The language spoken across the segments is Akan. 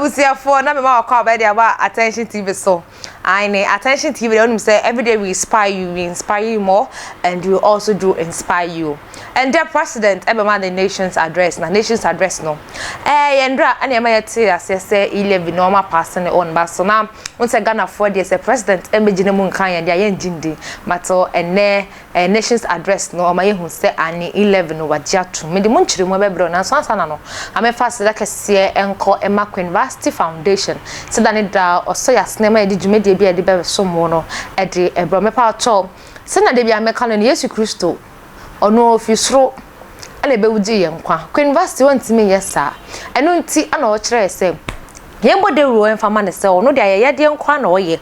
Abusuafoɔ na mema wakɔ abɛɛ de aba Attention TV so. Aane, Attention TV deɛ wonim sɛ everyday we inspire you, we inspire you more and we also do inspire you. Ɛndɛ president ɛbɛma the nation's address na nation's address no ɛɛ yɛn ndra ɛna ɛma yɛte aseɛ sɛ e-levy na wɔn apaase ne on ba so na wɔn sɛ Ghanafoɔ deɛ sɛ president ɛmbɛgyina mu nka yɛn deɛ yɛn gye ndi but ɛnɛ Ɛɛ Nations Address no ɔma yɛhu sɛ aane 11 no wɔagye atom. Mede mo nkyerɛmu bɛbrɛ wo nanso ansa na no, ma memfa aseda kɛseɛ nkɔ mma Queenvasti Foundation sɛ da ne da ɔsɔ yɛn asene ma yɛde dwumadie bi a yɛde bɛsom wo no de brɛ wo. Mepaatɔ, sɛnea da biara meka no no, Yesu Kristo, ɔno ɔfiri soro na ɛbɛwu gyee yɛn nkwa. Queenvasti ɔntumi nyɛ saa. Ɛno nti na ɔkyerɛɛ sɛ yɛmmɔ dawuro mfa ma no sɛ ɔno deɛ ayɛyɛdeɛ nko ara na ɔyɛ.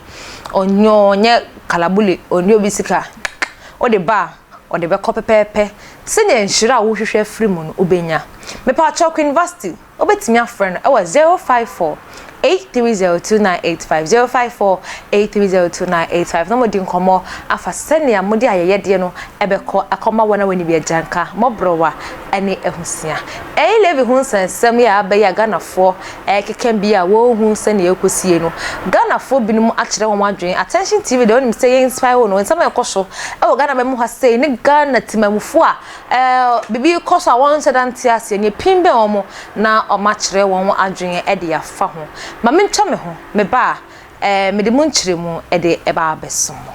Ɔnyɛ ɔnyɛ kalabule, ɔnni obi sika. Wode ba a, ɔde bɛkɔ pɛpɛɛpɛ. Sɛnea nhyira a wohwehwɛ afiri mu no, wobɛnya. Mepaakyɛw Queen Vasti, wobɛtumi afrɛ no wɔ 054 8302985, 054 8302985 na moadi nkɔmmɔ afa sɛnea mode ayɛyɛdeɛ no bɛkɔ akɔma wɔn a wɔnni bi agyanka, mmɔborɔwa ne ahusia. Ɛyi levy ho nsɛnsɛm yi a aba yi a Ghanafoɔ ɛrekeka bi a wɔnhu sɛnea ɛrekɔsie no, Ghanafoɔ binom akyerɛ wɔn adwene. Attention TV deɛ wonim sɛ yɛ inspire wo no, nsɛm a ɛkɔ so wɔ Ghana man mu ha sei ne Ghana temanmufoɔ a ɛɛ biribi rekɔ so a wɔnhyɛ da nte aseɛ no, yɛpin bɛn wɔn na wɔakyerɛ wɔn adwene de afa ho. Ma mentwa me ho, meba a ɛɛ mede mu nkyerɛmu de ɛba abɛso mo.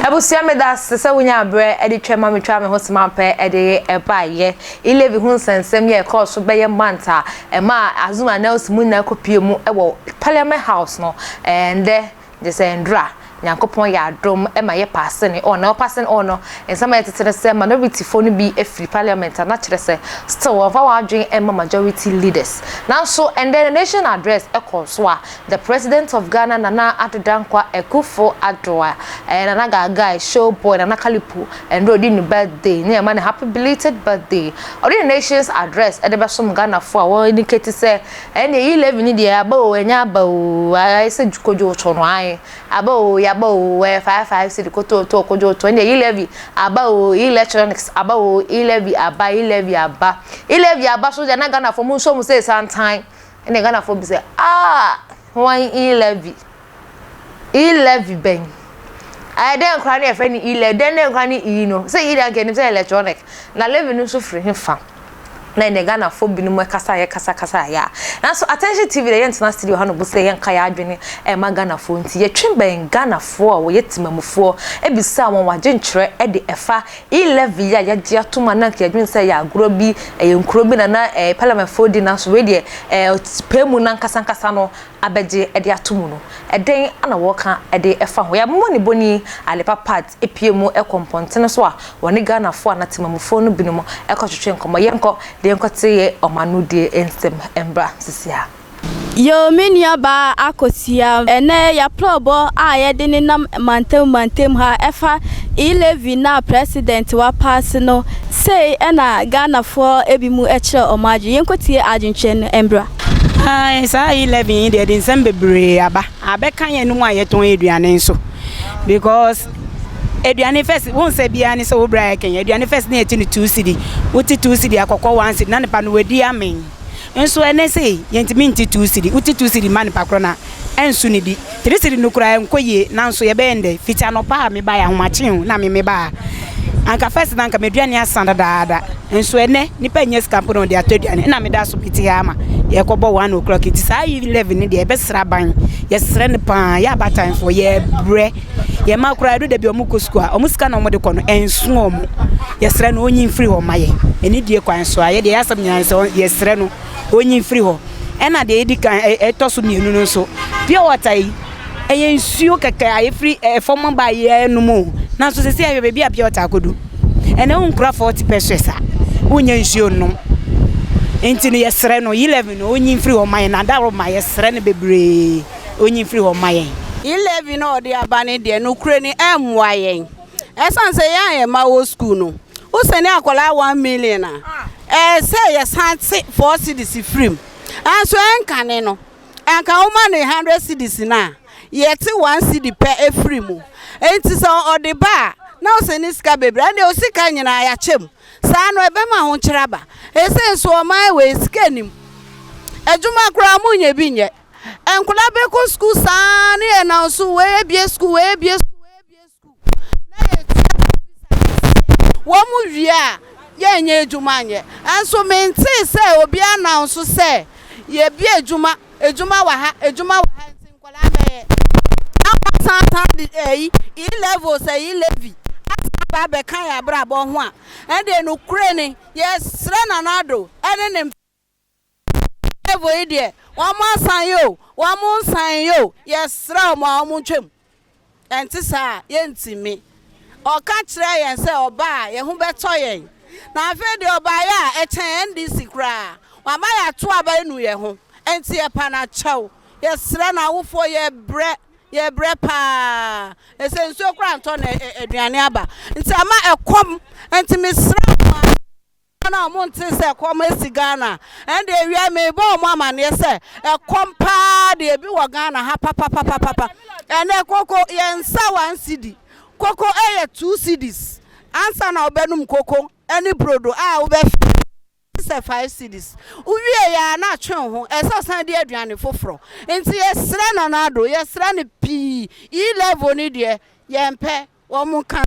Abusua meda ase sɛ wonya aberɛ de twɛ ma metwa me ho sema pɛ de ɛbaeɛ. E-levy ho nsɛnsɛm yi a ɛkɔɔ so bɛyɛ month a ɛmaa Azuma Nelson mu nyinaa kɔpie mu wɔ Parliament House no ɛndɛ Gye sɛ ndura Nyankopɔn yɛ adom ma yɛ paase ne on na ɔpaase ne on no nsɛm a yɛtete ne sɛ minority foɔ no bi firi parliament a na kyerɛ sɛ still wɔnfa wɔn adwene mma majority leaders nanso ɛndɛ the nation address ɛkɔɔ so a the president of Ghana Nana Addo Dankwa Akufo Addo a ɛyɛ Nana Gaagai show boy Nana Kalipo ɛndɛ ɔdi ne birthday ne yɛma no happy belated birthday ɔde ne nations address ɛde bɛsom Ghanafoɔ a wɔn indicate sɛ Ɛnneɛ yi levy no deɛ aba oo ɛnyɛ aba oo ayɛ sɛ kodwootɔ no ae aba oo yaba oo ɛyɛ 55 cedi kotootɔ kodwootɔ ɛnneɛ yi levy aba oo electronics aba oo e levy aba e levy aba e levy aba so deɛ na Ghanafoɔ mo nso mo sɛ santan ɛnneɛ Ghanafoɔ bi sɛ ah hwan e levy E-levy bɛn? Ɛyɛ dɛn koraa na yɛfrɛ no e-levy? Dɛn dɛn koraa ne e no? Sɛ e deɛ anka yɛnim sɛ electronic. Na levy no nso firi hefa? Na ɛnɛ Ghanafoɔ binom kasa a yɛkasakasa a yɛ a. Nanso Attention TV deɛ yɛntena studio ha no bo sɛ yɛnka yɛn adwene mma Ghanafoɔ nti yɛtwe bɛn Ghanafoɔ a wɔyɛ temamufoɔ bisaa wɔn adwenkyerɛ de ɛfa e-levy yi a yɛagye atom a na anka yɛdwene sɛ ɛyɛ agorɔ bi, ɛyɛ nkuro bi na na ɛɛ parliamentfoɔ di nanso wei deɛ ɛɛ pɛ mu no ankasa ankasa no abɛgye de ato mu no, ɛdɛn na wɔka de fa ho? Yɛabobɔ ne boni Alepa Pat pue mu kɔ mpɔntene so a wɔne Ghanafoɔ anaa temamufoɔ no binom kɔtwetwe nkɔmmɔ. Yɛnkɔ na yɛnkɔte yɛ ɔmanodie nsɛm mbra sisi a. Yoo me nua baa Akosua, ɛnɛ yaprɔbɔ a yɛde nenam mantam mantam ha ɛfa E-levy no a president wa paase no sei ɛna Ghanafoɔ bi mu kyerɛ ɔmo adwene. Yɛnkɔ tie adwenkyerɛ no mbra. Ae saa E-levy yi deɛ ɛde nsɛm bebree aba. Abɛka yɛn nom a yɛtɔn aduane nso because aduane first wohu sɛ biara ne sɛ wo bra yɛ kɛn aduane first ne yɛte no 2 cedi wote 2 cedi akɔkɔ 1 cedi na nipa no wadi amen nso ɛnɛ sei yɛntumi nte 2 cedi wote 2 cedi ma nipa korɔ na ɛnso ne di 3 cedi no koraa ɛnkɔ yie nanso yɛbɛyɛ ndɛ fiti anɔpa a mebaeɛ ahomakye o na me mebaa anka first na anka m'aduane asa dadaada nso ɛnɛ nipa nnya sika mpo na ɔde atɔ aduane ɛna meda so mete ha ama yɛkɔbɔ 1 o'clock nti saa 11 no deɛ yɛbɛsrɛ aban yɛsrɛ no paa yɛ abatanfoɔ yɛbrɛ yɛn mma koraa ɛdu da bi ɔmo kɔ sukuu a ɔmo sika na ɔmo de kɔ no ɛnso ɔmo yɛsrɛ no ɔnyi mfiri hɔ ma yɛn ɛne die kwan so a yɛdeɛ yɛasɛm nyinaa sɛ yɛsrɛ no Ɔnyi mfiri hɔ. Ɛna deɛ ɛdi kan ɛtɔ so mmienu no nso, pure water yi, ɛyɛ nsuo kɛkɛ a ɛfiri ɛfam ba a yɛnom o. Nanso seesei hwɛ baabi a pure water akɔdu. Ɛnɛ wonkura 40 pesewas a, wonnya nsuo nnom. Nti no yɛsrɛ no, E-levy no ɔnyi mfiri hɔ mma yɛn. N'adaworoma yɛsrɛ no bebree, ɔnyi mfiri hɔ mma yɛn. E-levy no a ɔde aba no deɛ, nokorɛ ni, ɛmmoa yɛn. Ɛsiane sɛ yɛn a yɛn mma wɔ sukuu no, wosɛne akwadaa 1 million a, ɛyɛ sɛ yɛsan te 4 cedis firi mu. Nanso ɛnkane no, anka woma no 100 cedis no a, yɛte 1 cedi pɛ firi mu. Enti sɛ ɔde ba a, na ɔsɛ ne sika bebree. Ɛndeɛ wo sika nyinaa yɛakyɛ mu. Saa no ɛbɛma ahokyere aba. Seesei nso ɔman wei sika nnim. Adwuma koraa wɔnyɛ bi nyɛ. Nkwadaa bɛkɔ sukuu saa ne yɛnam so wei abue sukuu, wei abue sukuu, wei abue sukuu na yɛtua fees akɛseɛ. Wɔn wie a yɛnyɛ adwuma nyɛ. Nso mentee sɛ obi announce sɛ yɛbue adwuma, adwuma wɔ ha, adwuma wɔ ha nti nkwadaa mmɛyɛ. Na wɔasan asan de ɛyi E-level sɛ E-levy asan aba abɛka yɛn abrabɔ ho a, ɛndeɛ nokorɛ ni yɛsrɛ Nana Addo ne ne Level yi deɛ wɔn asan yɛ o, wɔn nsan yɛ o, yɛsrɛ wɔn a wɔn ntwam. Ɛnte saa a, yɛntumi. Ɔka kyerɛɛ yɛn sɛ ɔba a, yɛn ho bɛtɔ yɛn. Na afei deɛ ɔbaeɛ a, ɛkyɛn NDC koraa. Wama yɛato aba anu yɛn ho. Enti yɛpa no akyɛw. Yɛsrɛ no, awofoɔ yɛbrɛ, yɛbrɛ paa. Ɛsɛ nsuo koraa ntɔ na aduane aba. Nti ama ɛkɔm. Enti mesrɛ wɔn a. Wɔn a wɔntee sɛ ɛkɔm asi Ghana ɛnde awia yi merebɔ wɔn amaneɛ sɛ ɛkɔm paa deɛ ebi wɔ Ghana ha papapapapa. Ɛnɛ koko yɛn nsa one cedi, koko ɛyɛ two cedis ansa na wobɛnom koko ɛne brodo a wobɛfrɛ no sɛ five cedis. Wowie yɛ a na atwe wo ho ɛsɛ sɛ ɔsan di aduane foforɔ. Nti yɛsrɛ Nana Addo, yɛsrɛ no pii, E-level no deɛ yɛmpɛ, wɔn nka.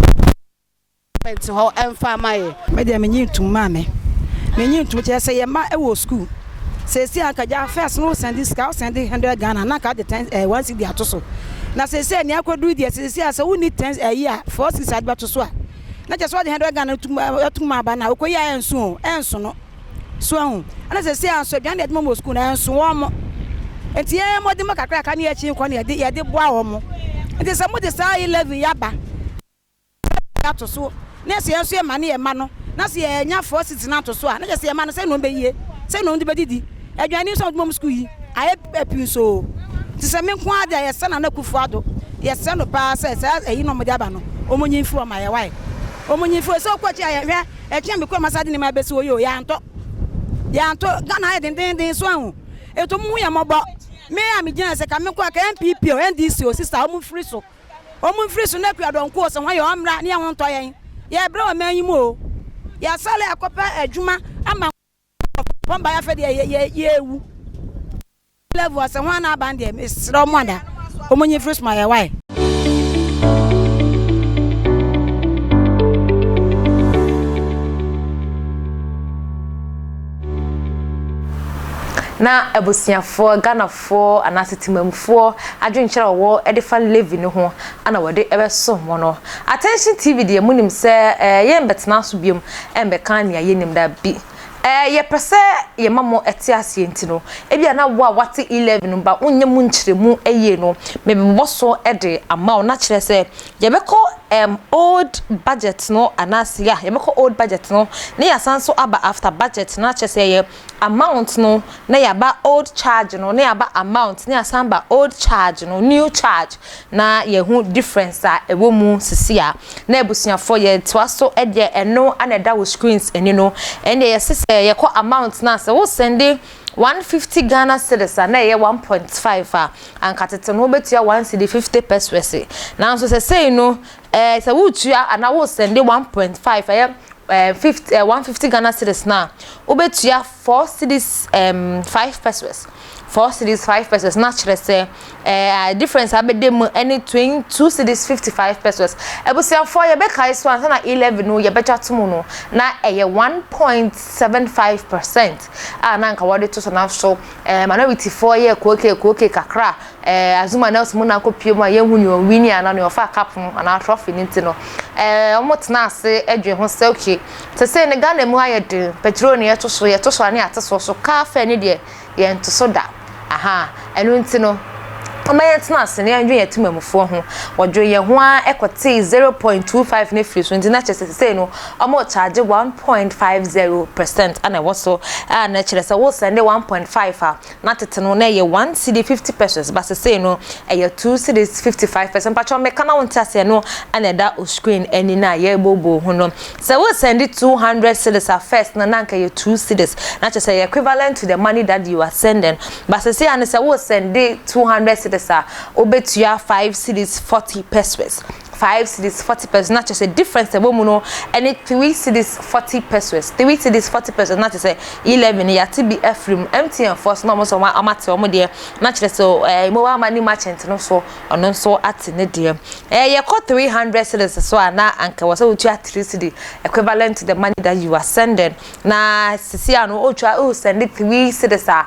Government hɔ mfa mma yɛn. Me deɛ menye ntum maame menye ntum kyerɛ sɛ yɛ mma wɔ school seesei anka gya first no wo sɛnde sika wo sɛnde hundred Ghana na anka de ten ɛɛ eh, one cedi ato so na seesei nea akɔduru deɛ seesei a sɛ wonni ten ɛyi eh, a four cedis ade bɛto so a na kyerɛ sɛ wɔde hundred Ghana tum atum aba na wokɔyi a ɛnso o ɛnso no so ahu ɛna seesei a nso aduane deɛ ɛde ma wɔ school na ɛnso wɔn mo nti yɛn mmɔden mo kakraka ne yɛkyi nkɔ ne yɛde yɛde boa wɔn mo nti sɛ mode saa 11 yaba ato so na sɛ yɛn nso yɛma ne yɛn mma no na sɛ yɛnya four cedis no ato so a na kyerɛ sɛ yɛn mma no sɛn na wɔbɛyie sɛn na wɔde bɛdidi aduane nso a wɔde ma wɔn sukuu yi ayɛ pii nso o nti sɛ me nko ara deɛ yɛsɛ Nana Akufo Addo yɛsɛ no paa sɛ saa ɛyi na wɔde aba no wɔn nyi mfiri wɔn ma yɛ wae wɔn nyi mfiri sɛ wokɔ akyi a yɛhwɛ ɛkyi a mekɔ masa de nneɛma abɛsi hɔ yi o yɛantɔ yɛantɔ Ghana ayɛ dendenden so ahu ɛtɔ mu hu yɛ mmɔbɔ me a megyina sɛ ka me nko a ka NPP o NDC o sista wɔn mfiri so Wɔn mfiri so na akua dɔnko o sɛ hwan yɛ ɔmmra ne yɛn ho ntɔ yɛn. Yɛbrɛ wɔ man yi mu o. Yɛasɔre akɔpɛ adwuma ama nkurɔfoɔ mbaeɛ afei deɛ yɛ yɛrewu. Level sɛ hwan na aban deɛ mesrɛ wɔn ada wɔn nyi mfiri so ma yɛ wae. Na abusuafoɔ, Ghanafoɔ anaasɛ Temanmufoɔ adwenkyerɛ a wɔwɔ de fa levy no ho na wɔde bɛsom mo no. Attention TV deɛ monim sɛ yɛrembɛtena so biom mmɛka nea yɛnnim dabi. Yɛpɛ sɛ yɛma mo te aseɛ nti no, ebia na wo a woate e-levy no ba wonyɛ mu nkyerɛmu yie no, mebɛbɔ so de ama wo na kyerɛ sɛ Yɛbɛkɔ ɛɛm old budget no anaase yeah yɛbɛkɔ old budget no na yɛasan nso aba after budget no akyerɛ sɛ ɛyɛ amount no na yɛaba old charge no na yɛaba amount na yɛasan aba old charge no new charge na yɛahu difference a ɛwɔ mu sisi a na abusuafoɔ yɛtoa so deɛ ɛno na ɛda wo screens ani no ɛndeɛ yɛse sɛ yɛkɔ amount no a sɛ wo sɛnde 150 Ghana cedis a na ɛyɛ 1.5 a, anka tete no wobɛtua 1 cedi 50 pesewas. Nanso sɛsɛi no, eh, sɛ woretua anaa woresɛnde 1.5 ɛyɛ eh, 50, eh, 150 Ghana cedis no a, wobɛtua 4 cedis um, 5 pesewas. 4 cedis 5 pesewas na kyerɛ sɛ eh, difference abɛda mu ɛne 2 cedis 55 pesewas. Abusuafoɔ yɛbɛkae so ansa na 11 no yɛbɛtwa to mu no na ɛyɛ 1.75 percent. a na anka wɔde to so na so eh, minorityfoɔ yɛ koke koke kakra eh, Azuma Nelson mu na akɔpie mu a yɛnhu nea ɔwini anaa nea ɔfaa cup no anaa trophy no nti no eh, wɔn tena ase dwen ho sɛ okay te sɛ ne Ghana mu ayɛ den petrol ne yɛto so yɛto so a ne yɛate so so car fare ne deɛ yɛnto so da aha ɛno nti no Momma yɛntena ase na yɛndwen yɛn temamufoɔ ho. Wɔdwen yɛn ho ara kɔtee 0.25 no firi so nti na kyerɛ sɛ sesei no wɔrecharge 1.50 percent na ɛwɔ so a na kyerɛ sɛ wo sɛnde 1.5 a na tete no na ɛyɛ 1 cedi 50 pesos ba sesei no ɛyɛ 2 cedis 55 pesos. Mpakyɛw meka na wonte aseɛ no na ɛda o screen ani no a yɛrebobɔ ho no. Sɛ wo sɛnde 200 cedis a first no na anka ɛyɛ 2 cedis na kyerɛ sɛ ɛyɛ equivalent to the money that you are sending. But sesei a no sɛ wo sɛnde 200 cedis cedis a, wobɛtua 5 cedis 40 pesewas. 5 cedis 40 pesewas na kyerɛ sɛ difference ɛwɔ mu no ɛne 3 cedis 40 pesewas. 3 cedis 40 pesewas na kyerɛ sɛ e-levy no yɛate bi afiri mu. MTN foɔ so na wɔn nso wɔn ate wɔn deɛ, na kyerɛ sɛ mobile money merchant no so ɔno nso ate ne deɛ. Yɛkɔ 300 cedis so a, na anka wɔ sɛ wotua 3 cedi equivalent to the money that you are sending, na sisi ano otwa o send 3 cedis a,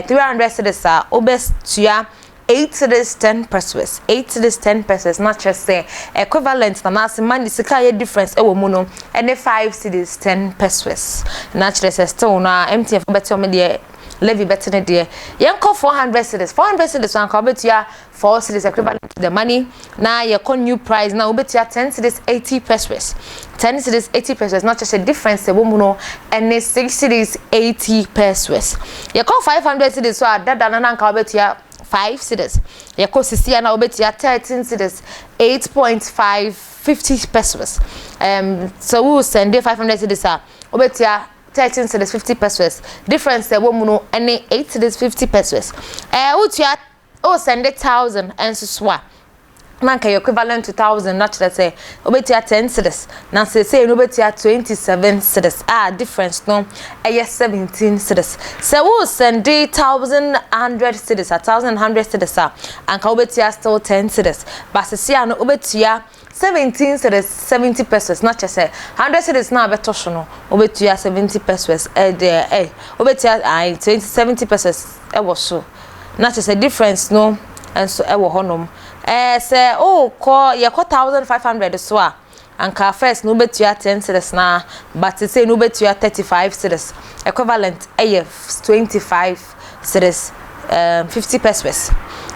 300 cedis a, wobɛtua 8 cedis 10 pesewas. 8 cedis 10 pesewas na kyerɛ sɛ equivalent na naase money sika yɛ difference ɛwɔ mu no ɛne 5 cedis 10 pesewas, na kyerɛ sɛ still na MTN bɛte wɔn deɛ, levy bɛte ne deɛ. Yɛnkɔ 400 cedis. 400 cedis anka wobɛtua 4 cedis equivalent to the money, na yɛkɔ new price na wobɛtua 10 cedis 80 pesewas. 10 cedis 80 pesewas na kyerɛ sɛ difference ɛwɔ mu no ɛne 6 cedis 80 pesewas. Yɛkɔ 500 cedis so a, dada no na anka wobɛtua 5 cedis. Yɛkɔ sisi a, na wobɛtua 13 cedis 8.5 50 pesewas. So wo send 500 cedis a, wobɛtua 13 cedis 50 pesewas. Difference ɛwɔ mu no ɛne 8 cedis 50 pesewas. Wotua o send 1000 ɛnso so a, na nka yɛ equivalent to 1000, na kyerɛ sɛ wobɛtua 10 cedis, na seesei no wobɛtua 27 cedis a difference no ɛyɛ 17 cedis. Sɛ wo send 1100 cedis a, 1100 cedis a, anka wobɛtua still 10 cedis, but seesei a no wobɛtua 17 cedis 70 pesewas, na kyerɛ sɛ 100 cedis na abɛtɔ so no wobɛtua 70 pesewas, ɛdeɛ wobɛtua ayi 20 70 pesewas ɛwɔ so, na kyerɛ sɛ difference no nso ɛwɔ hɔnom. Sɛ ɔkɔ yɛkɔ 1500 so a, anka first no wobɛtua 10 cedis na, but sɛ no wobɛtua 35 cedis, equivalent ɛyɛ 25 cedis 50 pesewas.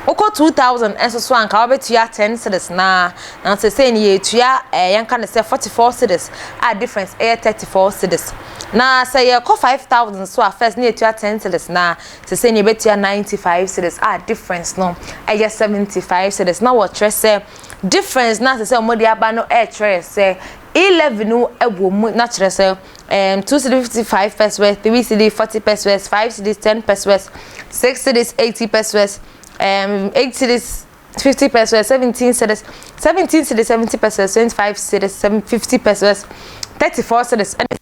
Wokɔ 2000 nso so, anka wobɛtua 10 cedis na sɛ ne yɛtua yɛnka ne sɛ 44 cedis a difference ɛyɛ 34 cedis. Na sɛ yɛkɔ 5000 so a, first ne yɛtua 10 cedis, na sɛ ne yɛbɛtua 95 cedis a difference no ɛyɛ 75 cedis. Na wɔkyerɛ sɛ difference na sɛ wɔde aba no ɛɛkyerɛ sɛ e-levy no ɛwɔ mu, na kyerɛ sɛ 2 cedi 55 pesewas, 3 cedi 40 pesewas, 5 cedis 10 pesewas, 6 cedis 80 pesewas, 8 cedis 50 pesewas, 17 cedis, 17 cedis 70 pesewas, 25 cedis 50 pesewas, 34 cedis ɛne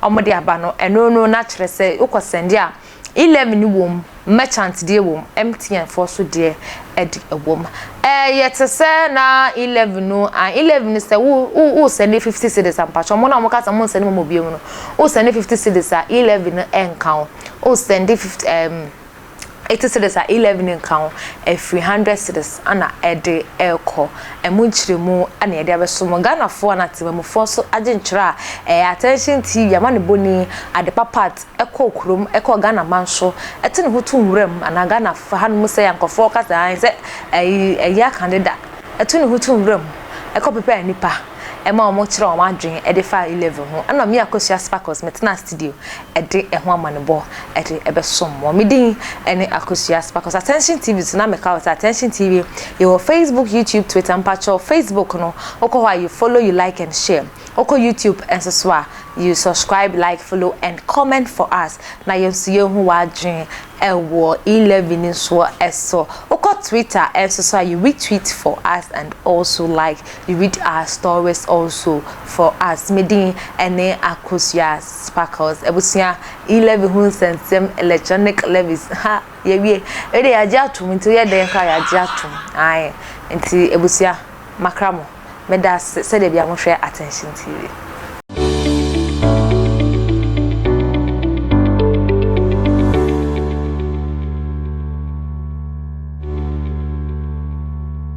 wɔde aba no. Ɛno no na kyerɛ sɛ wokɔ send a, e-levy wɔ mu, merchant deɛ wɔ mu, MTN foɔ so deɛ ɛde ɛwɔ mu. Yɛte sɛ na e-levy no a, e-levy no sɛ wo send 50 cedis ampatwɛ ɔmo na ɔmo kasa mo nsend mo bio mu no, wo send 50 cedis a, e-levy no ɛnka ho. Wo send 50 80 cedis a, e-levy nka ho. Ɛfiri 100 cedis ana ɛde ɛrekɔ. Ɛmo nkyerɛmu ana yɛde abɛso mo Ghanafoɔ ana temamufoɔ so agye nkyerɛ a ɛyɛ Attention TV ama ne bɔni Adepa Part ɛkɔ kurom, ɛkɔ Ghana man so, ɛte ne ho to nwura mu anaa Ghana hanom sɛ yankɔfoɔ kasa sɛ ɛyi ɛyi akandida ɛto ne ho to nwura mu ɛkɔ pepa nipa ɛma wɔn kyerɛ wɔn adwene ɛde fa e-levy ho. Ɛna mi Akosua Sparkles mɛtena studio ɛde ɛho amanebɔ ɛde ɛbɛsom wɔn. Mi din ɛne Akosua Sparkles, Attention TV so. Na mɛka wɔ sɛ Attention TV yɛwɔ Facebook, YouTube, Twitter. Mpakyɛw, Facebook no wokɔ hɔ a, you follow, you like and share. Wokɔ YouTube nso so a, you subscribe, like, follow and comment for us, na yɛn nso yɛn ho w'adwene ɛwɔ e-levy nso ɛso. Wokɔ Twitter ɛnso so a, you retweet for us and also like, you read our stories also for us. Medin ɛne Akosua Sparkles. Abusua, e-levy ho nsɛnsɛm, electronic levies ha, yɛwie ɛde yɛagye atom, nti yɛ dɛn kora yɛagye atom ae. Nti abusua, makra mo, meda ase sɛdeɛ bia mohwɛ Attention TV.